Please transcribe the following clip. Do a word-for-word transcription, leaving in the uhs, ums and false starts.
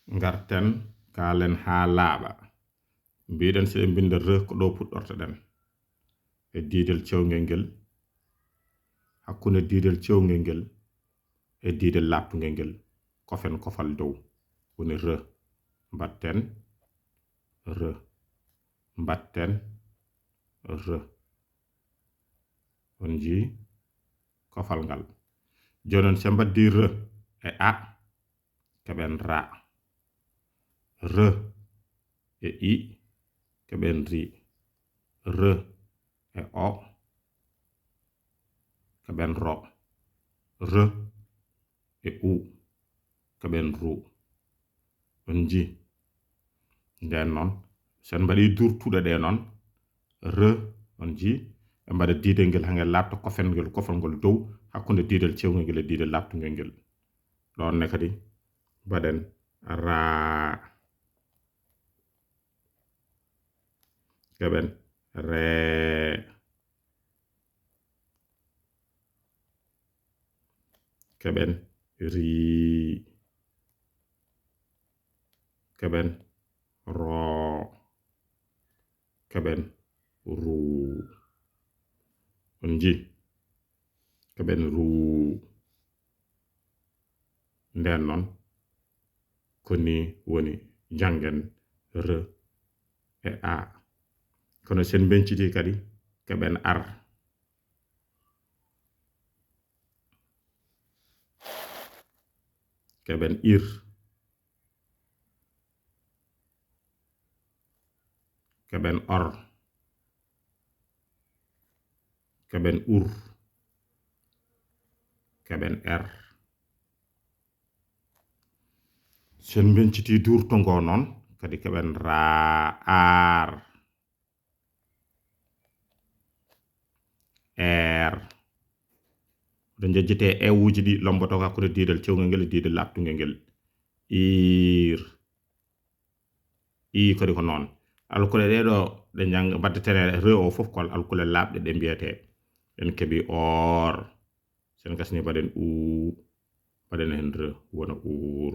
Ngarten, kaalen haa laaɓa. Mbiɗen, si ɗen mbinnda re, ko ɗo puɗɗortoɗen. E diidel cewngel ngel, hakkunde diidel cewngel ngel e diidel laaɓtungel ngel, kofen kofal dow, woni re. Mbatten, re. Mbatten, re. On njii kofal ngal. Jooni non, si en mbaddii re e a, keɓen ra. Re e i, keɓen ri. Re e o, keɓen ro. Re e u, keɓen ru. On njii? Nden non, si en mbaɗii durtuɗe ɗe non, re, on njii, ɓe mbaɗa diidel ngel haa ngel laaɓta, kofen ngel, kofal ngol dow, hakkunde diidel cewngel ngel e diidel laaɓtungel ngel. Ɗon ne kadi, mbaɗen raa. Keɓen ree. Keɓen rii. Keɓen roo. Keɓen ruu. On njii? Keɓen ruu. Nden non, ko nii woni janngen re e a. Kono si en mbeñcitii kadi, keɓen ar. Keɓen ir. Keɓen or. Keɓen ur. Keɓen er. Si en mbeñcitii durto ngo non, kadi keɓen raa, ar. Er. Ɗo njejjetee e uuji ɗi lomboto hakkunde diidal cewngel ngel e diidal laaɓtungel ngel. Ir. I kadi ko non. Alkule ɗee ɗo ɗe njannga, mbaɗdetenee re o fof ko alkule laaɓɗe ɗe mbiyetee. En keɓii or. Si en gasnii mbaɗen u, mbaɗen heen re, wona uur.